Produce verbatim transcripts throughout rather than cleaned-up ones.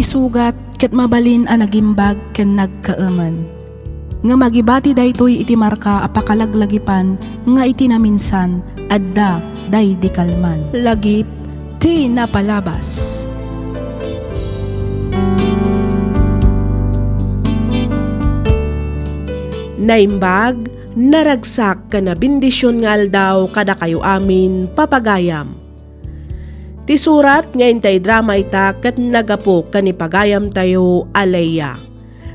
Sugat ket mabalin a nagimbag ken nagkaemen. Ngem agibati daytoy iti marka a pakalaglagipan nga iti naminsan, adda daydi kalman. Lagip ti napalabas. Naimbag, naragsak ken nabendision nga aldaw kadakayo amin, papagayam. Ti surat nga intay drama ita ket naggapu ken ni pagayamtayo a Leia.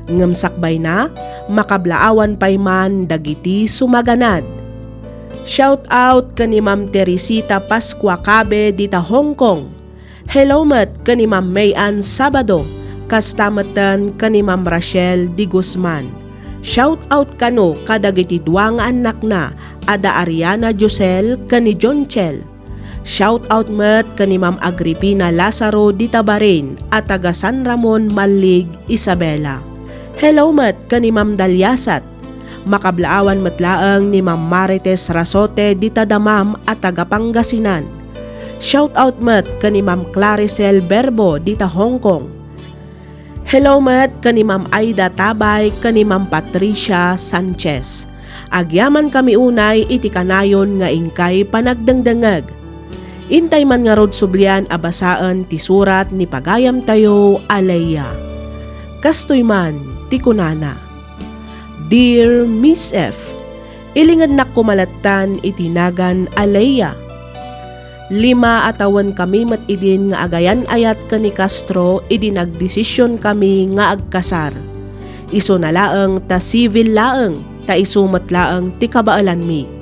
Ngem sakbayna, makablaawan pay man dagiti sumaganad. Shout out ken ni Ma'am Teresita Pascua Cabe dita Hong Kong. Hello met ken ni Ma'am May Ann Sabado, kasta metten ken ni Ma'am Rachel Di Guzman. Shout out kano kadagiti dua nga annakna a da Ariana Josel ken ni Jonchel. Shout out met ken ni Ma'am Agripina Lazaro dita Bahrain a taga San Ramon, Mallig, Isabela. Hello met ken ni Ma'am Daliasat. Makablaawan met laeng ni Ma'am Marites Rasote dita Damam a taga Pangasinan. Shout out met ken ni Ma'am Claricel Berbo dita Hong Kong. Hello met ken ni Ma'am Aida Tabay ken ni Ma'am Patricia Sanchez. Agyamankami unay iti kanayon nga inkay panagdengdengngeg. Intay man ngarud sublian a basaen ti surat ni pagayamtayo a Leia. Kastoy man ti kunana, "Dear Miss F, ilingednak koma lattan iti nagan a Leia. Lima a tawen kami met idin nga agayan-ayat ken ni Castro idi nagdesision kami nga agkasar. Isuna laeng ta civil laeng, ta isu met laeng ti kabaelanmi.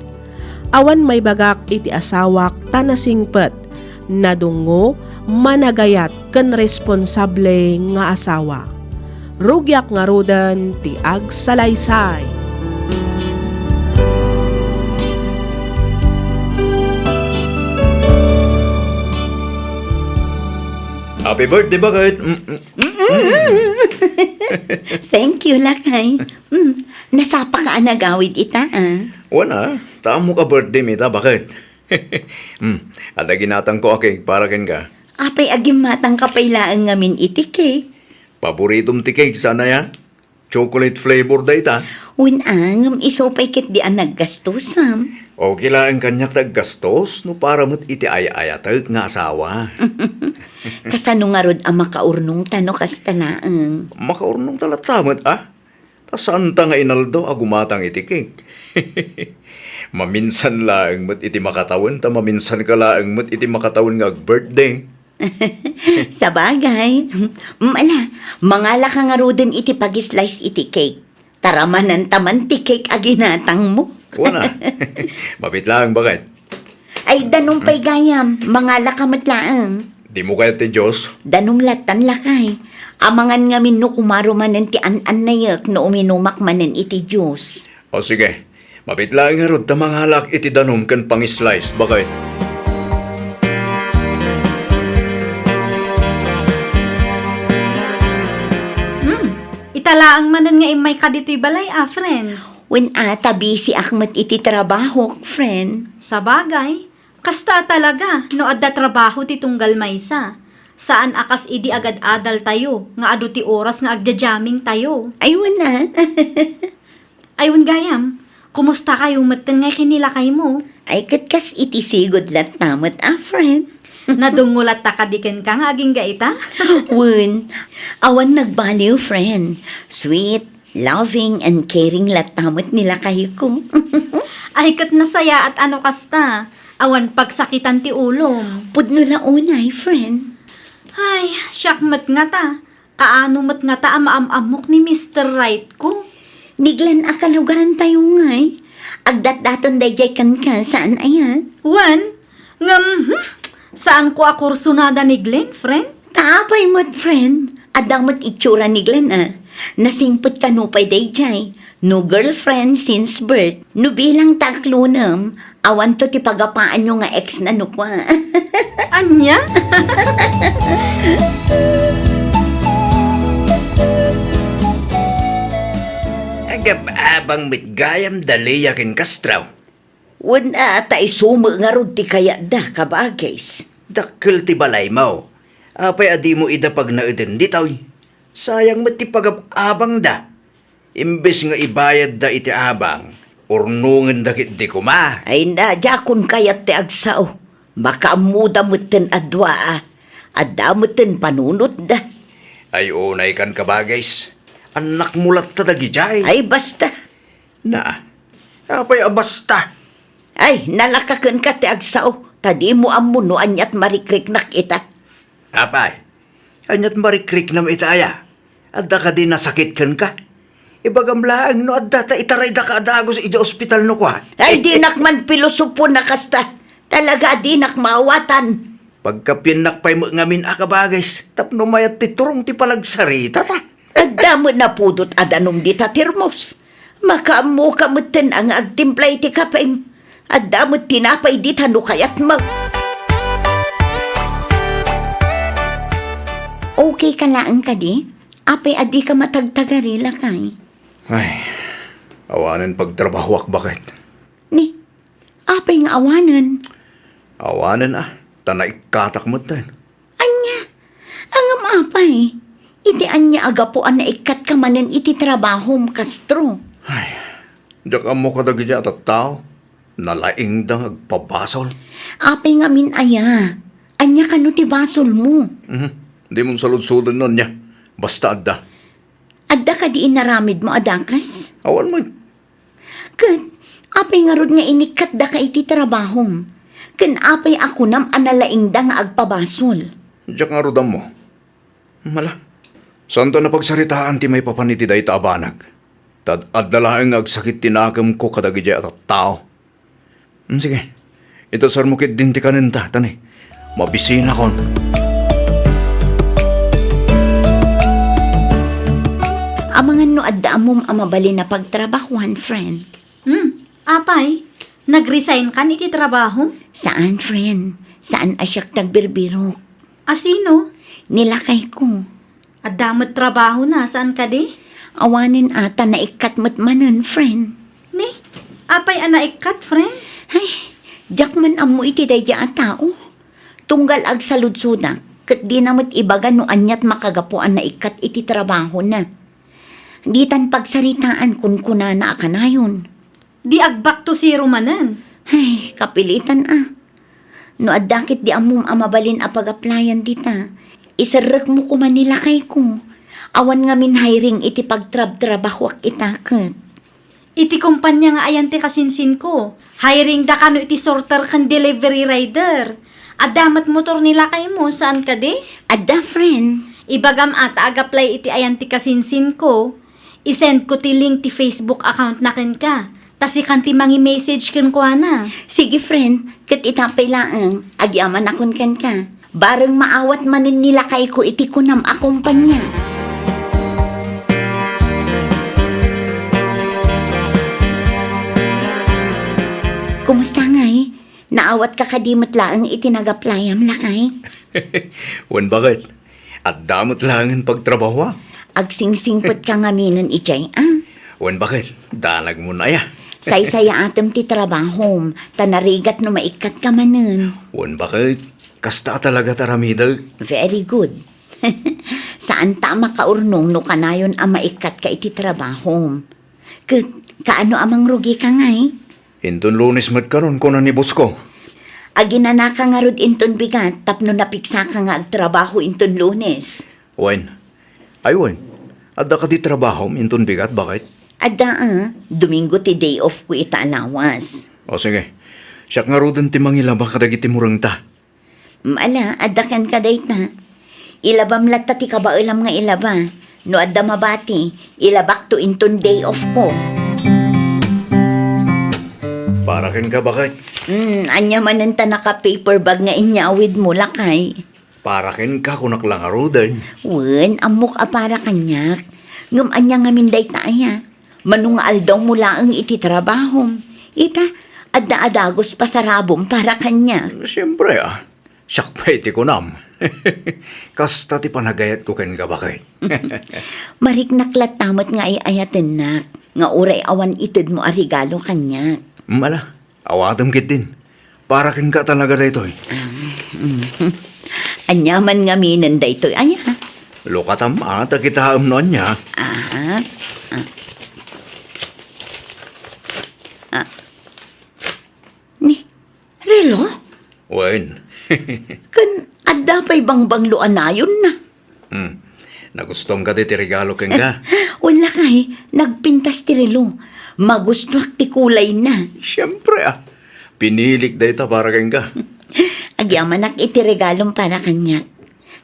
Awan maibagak iti asawak ta nasingpet, nadungngo, managayat, ken responsable nga asawa. Rugiak ngaruden ti agsalaysay." Happy birthday, baket! Mm, mm. Thank you, lakay. Mm, nasapa ka a nagawid ita, ah? Wen a, ta ammok a birthday mi ita, baket. Hmm, adda ginatangko a cake para kenka. Apay a gimmatangka pay laeng ngamin iti cake? Paboritom ti cake, saan aya? Chocolate flavor dayta. Wen a, ngem isu pay ketdi a naggastos, Sam. Okay laeng kaniak ta aggastos, no para met iti ay-ayatek nga asawa. Kasano ngarud a makaurnongta no kasta laeng? Makaurnongta latta met, a? Ta saanta nga inaldaw a gumatang iti cake. Maminsan laeng met iti makatawen, ta maminsanka laeng met iti makatawen nga ag-birthday. Sabagay. Mm, ala, mangalaka ngaruden iti pag-slice iti cake. Ta ramananta man ti cake a ginatangmo. Wen a. Mapit laeng, baket. Ay, danum pay gayam, mangalaka met laeng. Dimo kayat ti juice? Danum lattan, lakay. Amangan ngamin no kumaro manen ti an-annayek no uminumak manen iti juice. O sige, mapit laeng ngarud ta mangalak iti danum ken pang-slice, baket. Hmm, ita laeng manen nga immayka ditoy balay a, friend? Wen a, ta busy ak met iti trabahok, friend. Sabagay, kasta a talaga no adda trabaho ti tunggal maysa. Saan a kas idi agad-adaltayo nga adu ti oras nga agja-jammingtayo. Ay, wen a. Ay, wen gayam, kumustakayo metten ngay ken ni lakaymo? Ay, ket kas iti sigud latta met a, friend. Nadungngo latta kadi kenka nga agingga ita? Wen, awan nagbaliw, friend. Sweet, loving, and caring latta met ni lakayko. Ay, ket nasayaat a no kasta. Awan pagsakitan ti ulom. Pudno la unay, friend. Ay, siak met ngata. Kaano met ngata a maam-ammok ni Mister Right ko? Ni Glenn a kalugarantayo ngay. Agdatdaton daydiay kenka, saan aya? Wen, ngem, hmm, saanko a kursunada ni Glenn, friend? Ta apay met, friend? Adda met itsura ni Glenn, a. Nasingpet kano pay daydiay. No girlfriend since birth. No bilang ta aklonem, awanto ti pagapaanyo nga ex na no kua. Ania? Agab-abang met gayam da Lea ken Castro. Wen a, ta isu met ngarud ti kayatda, kabagis. Dakkel ti balaymo. Apay a dimo ida pagnaeden ditoy? Sayang met ti pagab-abangda. Imbes nga ibayadda iti abang, urnongenda ketdi koma. Ay na, diakon kayat ti agsao. Makaammoda metten a dua a. Adda metten panunotda. Ay, unay kan kabagis. Annakmo latta dagidiay. Ay, basta. Na, apay a basta? Ay, nalaka kenka ti agsao, ta dimo ammo no aniat marikriknak ita. Apay, aniat marikriknam ita aya? Adda kadi nasakit kenka? Ibagam laeng no adda ta itaraydaka a dagus idiay ospital no kua. Ay, dinak man pilosopo na kasta. Talaga a dinak maawatan. Pagkapiennak pay met ngamin a kabagis, tapno mayat ti turong ti panagsaritata. Adda met napudot a danum dita termos. Makaammoka metten a nga agtimpla iti kapem. Adda met tinapay dita no kayatmo. Okay ka laeng kadi? Apay a dika matagtagari, lakay? Ay, awanen pagtrabahoak, baket. Ni, apay nga awanen? Awanen a, ta naikkatak metten. Ania? Ngem apay? Iti ania a gapu a naikkatka manen iti trabahom, Castro? Ay, diak ammo kadagiti a tattao. Nalaingda nga agpabasol. Apay ngamin aya? Ania kano ti basolmo? Mhm. Dimon saludsoden no ania. Basta adda. Adda kadi inaramidmo a dakes? Awan met. Ket, apay ngarud nga inikkatdaka iti trabahom? Ken apay a kunam a nalaingda nga agpabasol? Diak ngarud ammo. Mala, saanto a napagsaritaan ti maipapan iti dayta a banag. Ta adda laeng nga agsakit ti nakemko kadagiti a tattao. Hmm, sige. Itasarmo ketdin ti kanenta, tani. Mabisinakon. Amangan no adda ammom a mabalin a pagtrabahuan, friend. Hmm, apay, nag-resign kan iti trabahom? Saan, friend. Saan a siak ti agbirbirok. A sino? Ni lakayko. Adda met trabahona, saan kadi? Awanen a ta naikkat met manen, friend. Ni? Apay a naikkat, friend? Ay, diak man ammo iti daydiay a tao. Tunggal agsaludsodak, ket dina met ibaga no aniat makagapu a naikkat iti trabahona. Ditan pagsaritaan kunkunana a kanayon. Di ag-back to zero manen. Ay, kapilitan a. No adda ketdi ammom a mabalin a pag-applyan dita, iserrekmo koma ni lakayko. Awan ngamin hiring iti pagtrabtrabahuak ita ket. Iti kompania nga ayan ti kasinsinko, hiring da kano iti sorter ken delivery rider. Adda met motor ni lakaymo, saan kadi? Adda, friend. Ibagam a ta ag-apply iti ayan ti kasinsinko, isend ko ti link ti Facebook account na kenka. Ta sikan ti mangi-message kenkuana. Sige, friend, ket ita pay laeng, agyamanakon kenka. Bareng maawat manen ni lakayko iti kunam a kompania. Kumusta ngay? Naawatka kadi met laeng iti nag-applyam, lakay? Wen, baket. Adda met laengen pagtrabahoak. Agsingsingpetka ngaminen idiay, a? Wen, baket. Danagmon aya. Saysayaatem ti trabahom, ta narigat no maikkatka manen. Wen, baket. Kasta a talaga ti aramidek. Very good. Saanta a makaurnong no kanayon a maikkatka iti trabahom. Ket, kaano a mangrugika ngay? Inton Lunes met kanon, kuna ni boss ko. Aginanaka ngarud inton bigat tapno napiksaka nga agtrabaho inton Lunes. Wen. Ay, wen. Adda kadi trabahom inton bigat, baket? Adda, a. Domingo ti day off ko ita a lawas. O, sige. Siak ngaruden ti mangilaba kadagiti murengta. Ala, adda kenka dayta. Ilabam latta ti kabaelam nga ilaba. No adda mabati, ilabakto inton day off ko. Para kenka, baket? Hmm, ania manen ta naka-paper bag nga inyawidmo, lakay? Para kenka, kunak la ngaruden. Wen, ammok a para kaniak. Ngem ania ngamin dayta aya? Mano nga aldawmo laeng iti trabahom. Ita, adda a dagus pasarabom para kaniak. Siempre, a. Siak pay ti kunam. Kasta ti panagayatko kenka, baket. Mariknak latta met nga ay-ayatennak, nga uray awan itedmo a regalo kaniak. Mala, awatem ketdin. Para kenka talaga daytoy. Ah, mm. Ania man ngaminen daytoy, aya? Lukatam, a, ta kitaem no ania. Ah, ah. Ah. Ni, relo? Wen. Ken adda pay bangbanglo a nayonna. Hmm. Nagustuam kadi ti regalo kenka? Wen lakay, nagpintas ti relo. Magustuak ti kulayna. Siempre, a. Pinilik dayta para kenka. Agyamanak iti regalom para kaniak.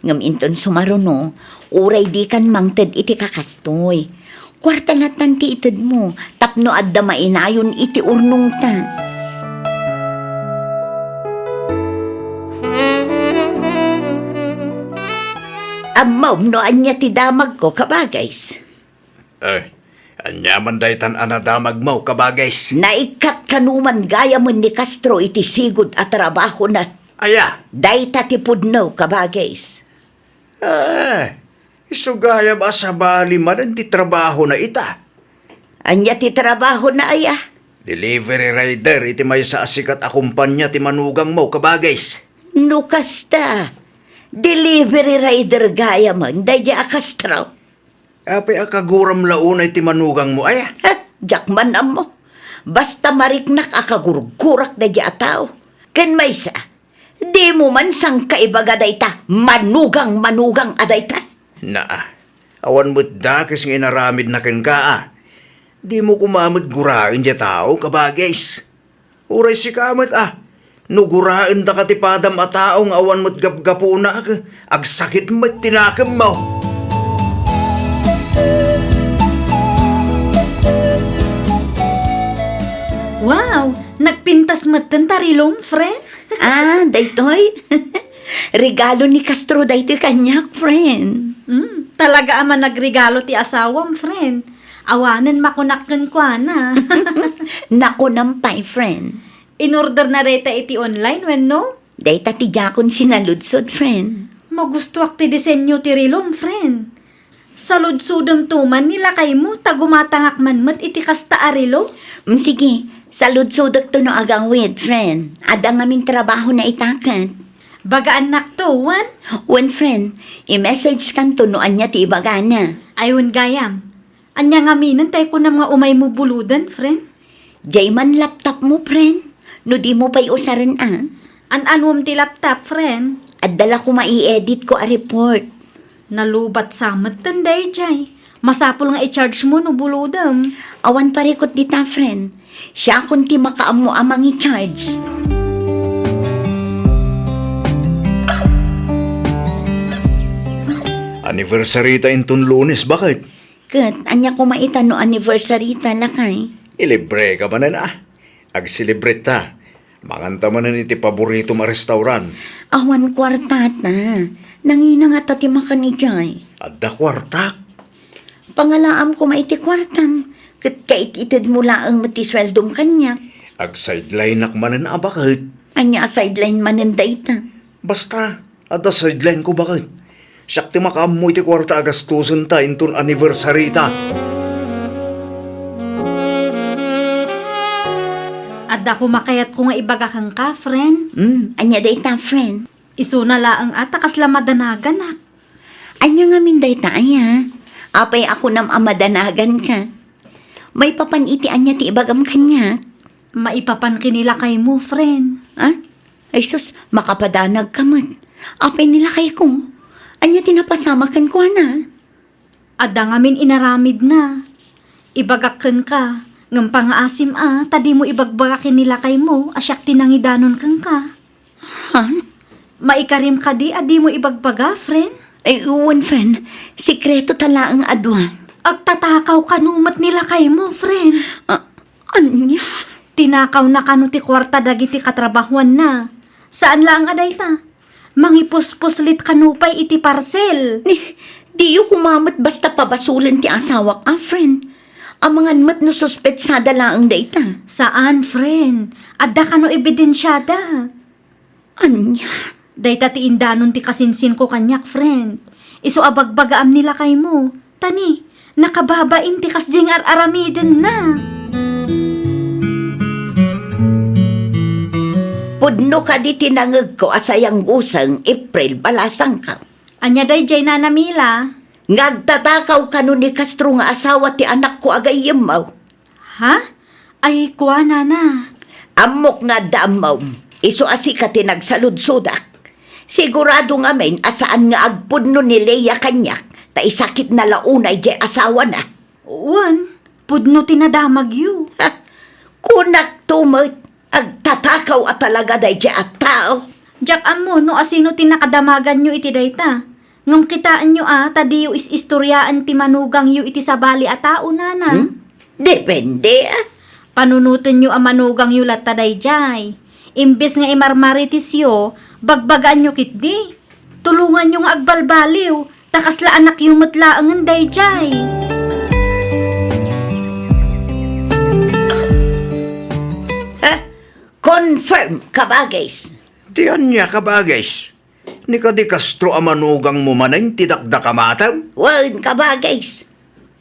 Ngem inton sumaruno, uray dikan mangted iti kakastoy. Kuarta lattan ti itedmo tapno adda mainayon iti urnongta. Ammom no ania ti damagko, kabagays? Eh, ania man daytan a nadamagmo, kabagays? Naikkat kano man gayamen ni Castro iti sigud a trabahona. Aya? Dayta ti pudno, kabagays. Eh, isu gayam a sabali manen ti trabahona ita. Ania ti trabahona, aya? Delivery rider iti maysa a sikat a kumpania ti manugangmo, kabagays. No kasta, delivery rider gayamen daydiay a Castro. Apay a kaguram la unay ti manugangmo, aya? Ha, diak man ammo. Basta mariknak a kagurgurak daydiay a tao. Ken maysa, dimo man sangkaibaga dayta manugang-manugang a dayta. Naa, awan met dakes nga inaramidna kenka, a. Dimo koma met guraen diay tao, kabagays. Uray sika met, a. No guraendaka ti padam a tao nga awan met gapgapuna, agsakit met ti nakemmo. Wow! Nagpintas metten ta relom, friend? Ah, daytoy? Regalo ni Castro daytoy kaniak, friend. Mm, talaga a managregalo ti asawam, friend. Awanen makunak kenkuana. Nakunam pay, friend. Inorderna dayta iti online wenno? Dayta ti diakon sinaludsod, friend. Magustuak ti disenyo ti relom, friend. Saludsodem to man ni lakaymo ta gumatangak man met iti kasta a relo. Mm, sige, saludsodek to no agawid, friend. Adda ngamin trabahona ita ket. Bagaannak to, wen? Wen, friend. I-message kanto no ania ti ibagana. Ay, wen gayam. Ania ngaminen tay kunam nga umaymo buloden, friend? Diay man laptopmo, friend. No dimo pay usaren, a. An-anuem ti laptop, friend? Adda la koma i-editko a report. Nalubat sa metten daydiay. Masapul nga i-charge mo no bulodem. Awan parikut dita, friend. Siakon ti makaammo a mangi-charge. Anniversary ta inton Lunes, baket? Ket ania koma ita no anniversary ta, lakay? Ilibre ka manen, a. Agselebrate ta. Manganta manen iti paboritom a restaurant. Awan kuartata. Nangina ngata ti makan idiay? Adda kuartak. Pangalaam koma iti kuartam. Ket kait-itedmo laeng met ti sueldom kaniak. Agsideline-ak manen a baket. Ania a sideline manen dayta? Basta, adda sideline-ko baket. Siak ti makaammo iti kuarta a gastusen ta inton anniversary ta. Adda koma kayatko nga ibaga kenka, friend. Hmm, ania dayta, friend? Isuna laeng a ta kasla madanaganak. Ania ngamin dayta, aya? Apay a kunam a madanaganka? Maipapan iti ania ti ibagam kaniak? Maipapan ken ni lakaymo, friend. Ah? Ay sus, makapadanagka met. Apay ni lakayko? Ania ti napasamak kenkuana? Adda ngamin inaramidna. Ibagak kenka, ngem pangaasim a, ta dimo ibagbaga ken ni lakaymo a siak ti nangidanon kenka. Ha? Maikarim kadi a dimo ibagbaga, friend? Ay, wen, friend. Sekreto ta laeng a dua. Agtatakaw kano met ni lakaymo, friend. Ah, ania? Tinakawna kano ti kuarta dagiti katrabahuanna. Saan laeng a dayta. Mangipuspuslit kano pay iti parcel. Ni, diyo koma met basta pabasolen ti asawak a, friend. Amangan met no suspetsada laeng dayta. Saan, friend. Adda kano ebidensiada. Ania? Dayta ti indanon ti kasinsinko kaniak, friend. Isu a bagbagaam ni lakaymo. Ta ni, nakababain ti kasdiay nga ar-aramidenna. Pudno kadi ti nangegko a sayangguseng, April, balasangko. Ania daydiay, Nana Mila? Nga agtatakaw kano ni Castro nga asawa ti anakko a gayyemmo? Ha? Ay, kua, Nana. Ammok nga adda ammom. Isu a sika ti nagsaludsodak. Sigurado ngamin a saan nga agpudno ni Lea kaniak, ta isakitna la unay diay asawana. Wen, pudno ti nadamagyo. Ha? Kunakto met, agtatakaw a talaga daydiay a tao. Diak ammo no asino ti nakadamaganyo iti dayta. Ngem kitaenyo a, ta diyo is-istoriaen ti manugangyo iti sabali a tao, Nana. Hmm? Depende, a. Panunotenyo a manugangyo latta daydiay. Imbes nga imarmaritisyo, bagbagaanyo ketdi. Tulonganyo nga agbalbaliw, ta kasla anakyo met laengen daydiay. Ha? Confirm, kabagis. Ti ania, kabagis? Ni kadi Castro a manugangmo manen ti dakdakamatem? Wen, kabagis.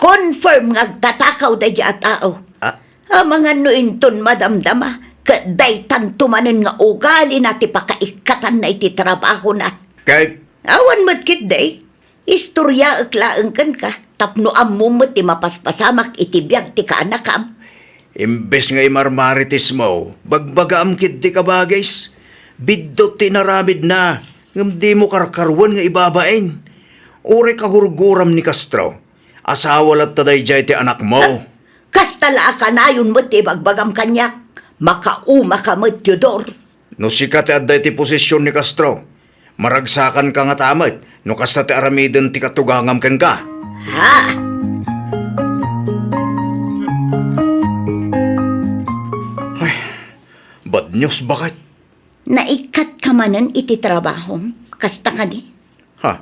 Confirm nga agtatakaw daydiay a tao. Ah? Amangan no inton madamdama, ket daytanto manen nga ugalina ti pakaikkatanna iti trabahona. Ket? Awan met ketdi. Istoriaek laeng kenka, tapno ammom met ti mapaspasamak iti biag ti kaanakam. Imbes nga imarmaritismo, bagbagaam ketdi, kabagis. Biddut ti inaramidna, ngem dimo karkaroen nga ibabain. Uray kagurguram ni Castro, asawa latta daydiay ti anakmo. Ha? Kasta la a kanayon met ti ibagbagam kaniak. Makaumaka met, Teodor. No sika ti adda iti posisyon ni Castro, maragsakanka ngata met no kasta ti aramiden ti katugangam kenka. Ha? Ay, bad news, baket. Naikkatka manen iti trabahom, kasta kadi? Ha?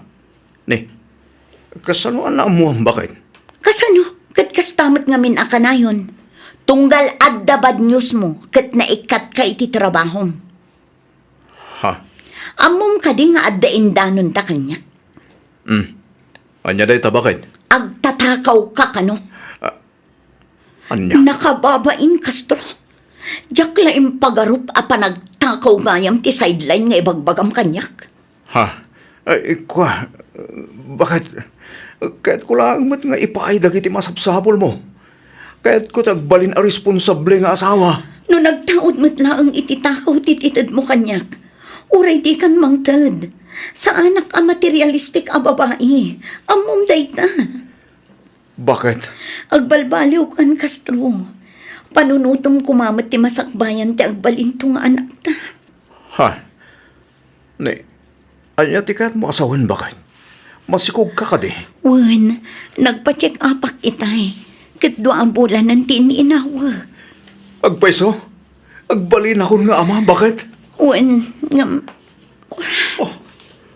Ni, kasano a naammuam, baket? Kasano? Ket kasta met ngamin a kanayon. Tunggal adda bad newsmo ket naikkatka iti trabahom. Ha? Ammom kadi nga adda indanonta kaniak? Hmm. Ania dayta, baket? Agtatakawka kano? Ah, Ania? Nakababain, Castro. Diak la impagarup a panagtakaw gayam ti sideline nga ibagbagam kaniak. Ha? Ay, kua, baket, kayatko laeng met nga ipaay dagiti masapsapulmo. Kayatko ti agbalin a responsable nga asawa. No nagtaud met laeng iti takaw ti titedmo kaniak, uray dikan mangted. Saanak a materialistic a babai. Ammom dayta. Baket? Agbalbaliwkan, Castro. Panunotem koma met ti masakbayan ti agbalinto nga anakta. Ha? Ni, ania ti kayatmo a sawen, baket? Masikogka kadi? Wen, nagpa-check-upak itay. Ket dua a bulanen ti inawek. Agpayso? Agbalinakon nga ama, baket? Wen, ngem, oh,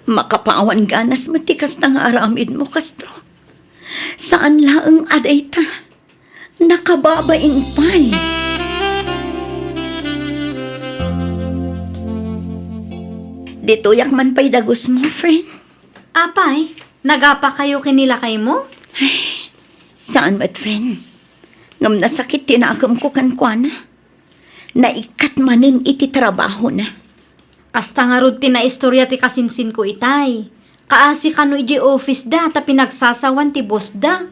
makapawan ganas met ti kasta nga aramidmo, Castro. Saan laeng a dayta. Nakababain pay. Ditoyak man pay dagusmo, friend. Apay, nagapakayo ken ni lakaymo? Ay, saan met, friend. Ngem nasakit ti nakemko kenkuana. Naikkat manen iti trabahona. Kasta ngarud ti naistorya ti kasinsinko itay. Kaasi kano idiay office da ta pinagsasawan ti boss da.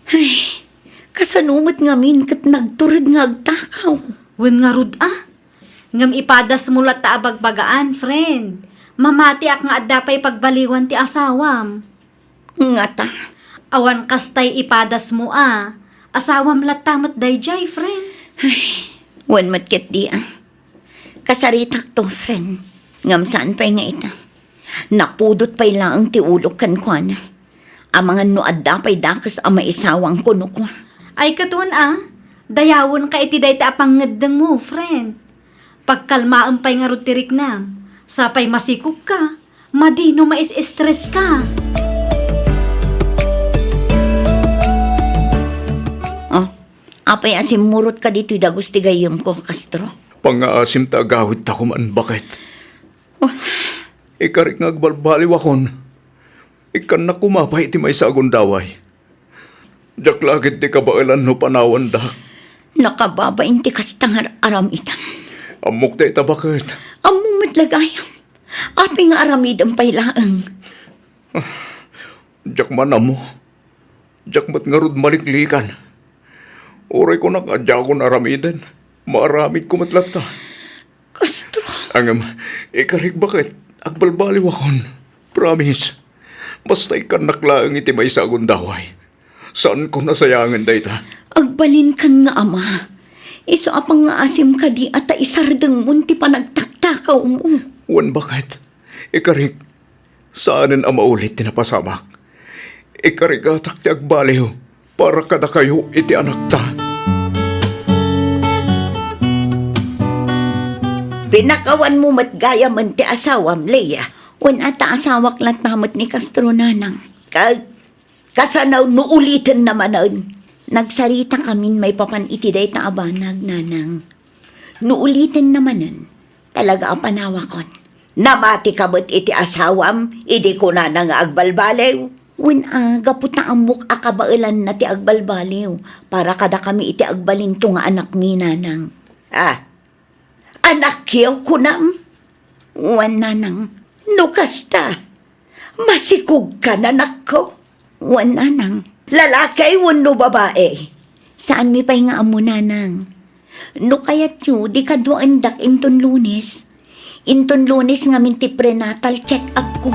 Ay, kasano met ngamin ket nagtured nga agtakaw? Wen ngarud a. Ngem ipadasmo latta a bagbagaan, friend. Mamatiak nga adda pay pagbaliwan ti asawam. Ngata? Awan kastay ipadasmo a. Asawam latta met daydiay, friend. Ay, wen met ketdi a. Kasaritakto, friend. Ngem saan pay nga ita. Napudot pay laeng ti ulok kenkuana. Amangan no adda pay dakes a maisawangko no kua. Ay, ket wen a. Dayawenka iti dayta a pangngeddengmo, friend. Pagkalmaem pay ngarud ti riknam. Sapay masikogka. Madi no mais-stress ka. Oh, apay a simmurot ka ditoy dagus ti gayyemko, Castro? Pangngaasim ta agawidta koman, baket. Oh. Ikarik nga agbalbaliwakon. Ikkannak koma pay iti maysa a gundaway. Diak la ketdi kabaelan no panawandak. Nakababain ti kasta nga ar-, aram itan. Ammok dayta baket. Ammom met la gayam. Apay nga aramidem pay laeng? Diak man ammo. Diak met ngarud maliklikan. Uray kunak a diakon aramiden, maaramidko met latta. Castro. Ngem, ikarik baket, agbalbaliwakon. Promise. Basta ikkannak laeng iti maysa a gundaway. Saanko a sayangen dayta. Agbalinkan nga ama. Isu a pangngaasim kadi a ta isardengmon ti panagtaktakawmo. Wen baket. Ikarik, saanen a maulit ti napasamak. Ikarigatak ti agbaliw para kadakayo iti anakta. Pinakawanmo met gayamen ti asawam, Leah. Wen a ta asawak latta met ni Castro, nanang. Ka-, kasano no ulitenna manen? Nagsaritakamin maipapan iti dayta a banag, nanang. No ulitenna manen, talaga a panawakon. Namatika met iti asawam idi kunana nga agbalbaliw? Wen a, gapu ta ammok a kabaelanna ti agbalbaliw para kadakami iti agbalinto nga anakmi, nanang. Ah, anakyo, kunam? Wen, nanang. No kasta, masikogkan, anakko? Wen, nanang. Lalaki wenno babai? Saanmi pay nga ammo, nanang. No kayatyo, di kaduaendak inton Lunes. Inton Lunes ngamin ti prenatal check-upko.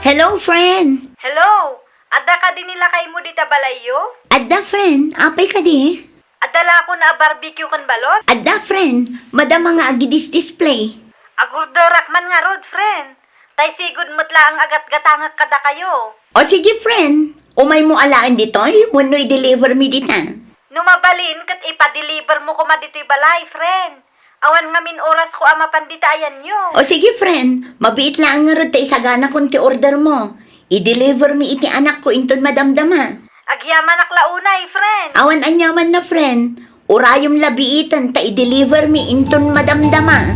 Hello, friend. Hello. Adda kadi ni lakaymo dita balayyo? Adda, friend. Apay kadi? Adda la ako a barbecue ken balot? Adda, friend. Madama nga agidis-display. Agorderak man ngarud, friend. Tay sigud met laeng a gatgatangek kadakayo. O sige, friend. Umaymo alaen ditoy wenno i-deliver mi dita? No mabalin, ket ipa-deliver mo koma ditoy balay, friend. Awan ngamin orasko a mapan dita ayanyo. O sige, friend. Mabiit laeng ngarud ta isaganakon ti order mo. I-deliver mi iti anakko inton madamdama. Agyamanak la unay, friend. Awan aniamanna, friend. Urayem la biiten ta i-deliver mi inton madamdama.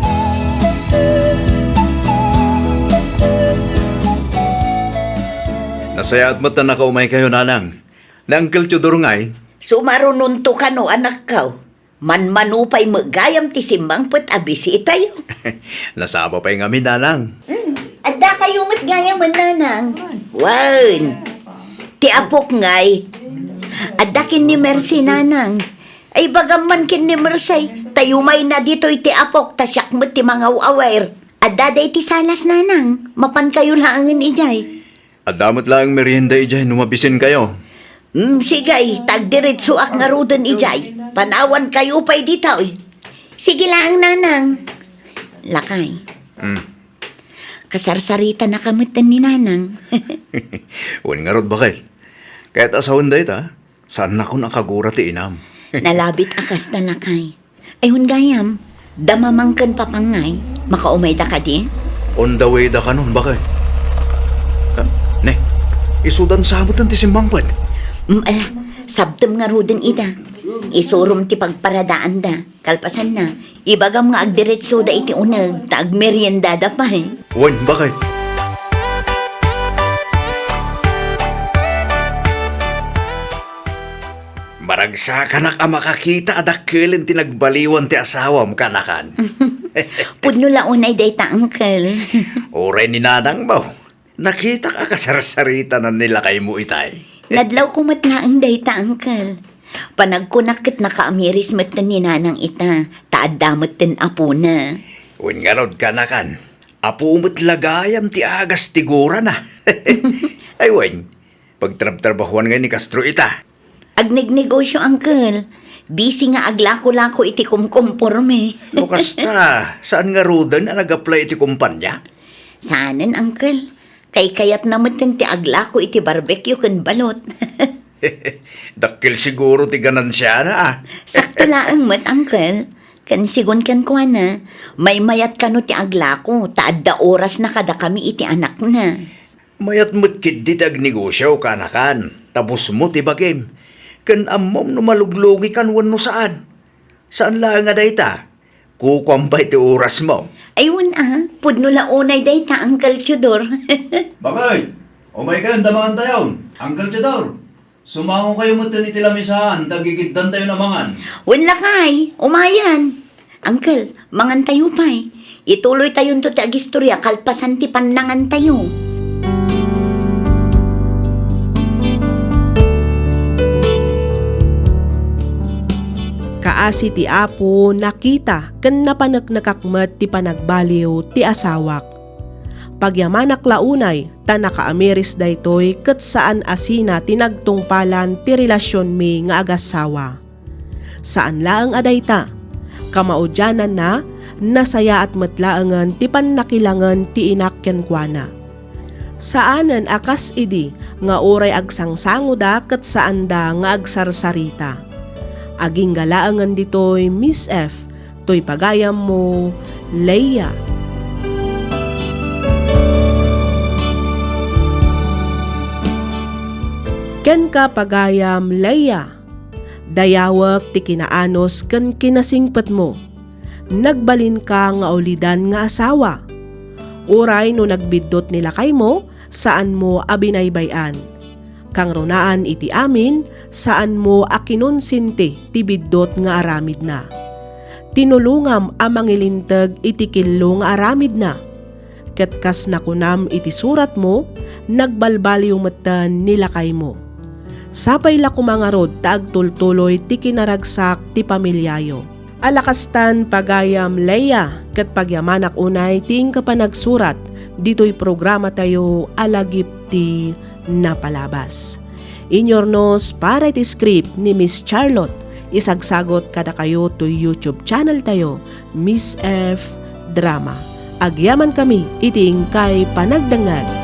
Nasayaat met a nakaumaykayo, nanang. Ni Uncle Teodoro ngay? Sumarunonto kano, anakko. Manmano pay met gayam ti simmangpet a bisitayo. Nasapa pay ngamin, nanang. Hmm, adda kayo met gayamen, nanang. Wen, ti apok ngay. Adda ken ni Mercy, nanang. Ay, bagam man ken ni Mercy, ta umayna ditoy ti apok, ta siak met ti mangaw-awer. Adda day ti salas, nanang. Mapan kayo laengen idiay. Adda met laeng merienda idiay no mabisinkayo. Mm, sige, tagdiretsoak ngaruden idiay. Panawankayo pay ditoy. Sige laeng, nanang. Lakay. Mm. Kasarsaritanaka metten ni nanang. Wen ngarud, baket. Kayat a sawen dayta, saannakon a kagura ti inam. Nalabit a kasta, lakay. Ay, wen gayam, da mamang ken papang ngay, makaumayda kadi? On the way da kanon, baket. Ah, ne, isudan sa metten ti simmangpet. Mm, ala, sabtem ngaruden ida. Isurom ti pagparadaanda. Kalpasanna, ibagam nga agdiretsoda iti uneg, ta agmeriendada pay. Wen, baket. Maragsakanak a makakita a dakkelen ti nagbaliwan ti asawam, kanakan. Pudno la unay dayta, uncle. Uray ni nanangmo, nakitak a kasarsaritanan ni lakaymo itay. Nadlawko met laeng dayta, uncle. Panagkunak ket nakaamiris metten ni nanang ita, ta adda metten apona. Wen ngarud, kanakan, apo met la gayam ti agas ti gurana. Ay wen, pagtrabtrabahuan ngay ni Castro ita. Agnegnegosyo, uncle. Busy nga aglako-lako iti kumkumporme. No kasta, saan ngaruden a nag-apply iti kumpanya? Saanen, uncle. Kaykayatna metten ti aglako iti barbecue ken balot. Dakkel siguro ti ganansiana, ah. Sakto laeng met, uncle. Ken sigun kenkuana, maymayat kano ti aglako, ta adda orasna kadakami iti anakna. Mayat met ketdi ti agnegosio, kaanakan, ta pusmo ti bagim. Ken ammom no maluglugikan wenno saan. Saan laeng a dayta. Kukuam pay ti orasmo. Ay, wen a, pudno la unay dayta, Uncle Teodor. Bakit? Umaykayon ta mangantayon, Uncle Teodor. Sumangokayo metten iti lamisaan ta gigiddantayon a mangan. Wen lakay, umayen. Uncle, mangantayo pay. Ituloytayonto ti agistorya kalpasan ti pannangantayo. Kaasi ti Apo, nakita ken napaneknekak met ti panagbaliw ti asawak. Pagyamanak la unay ta nakaamiris daytoy ket saan a sina ti nagtungpalan ti relasionmi nga agassawa. Saan laeng a dayta, kamaudiananna, nasayaat met laengen ti pannakilangen ti inak kenkuana. Saanen a kas idi nga uray agsangsangoda ket saanda nga agsarsarita. Agingga laengen ditoy, Miss F, toy pagayammo, Leia. Kenka, pagayam, Leia, dayawek ti kinaanus ken kinasingpetmo. Nagbalinka nga ulidan nga asawa. Uray no nagbiddut ni lakaymo, saanmo a binaybay-an. Kangrunaan iti amin, saanmo a kinonsinti ti biddut nga aramidna. Tinulongam a mangilinteg iti kello nga aramidna. Ket kas nakunam iti suratmo, nagbalbaliw metten ni lakaymo. Sapay la koma ngarud ta agtultuloy ti kinaragsak ti pamiliayo. Alakastan, pagayam, Leia, ket pagyamanak unay ti inka panagsurat ditoy programatayo a Lagip ti Napalabas. Inyurnos para iti script ni Miss Charlotte, isagsagot kadakayo toy YouTube channel tayo, Miss F Drama. Agyamankami iti inkay panagdengngeg.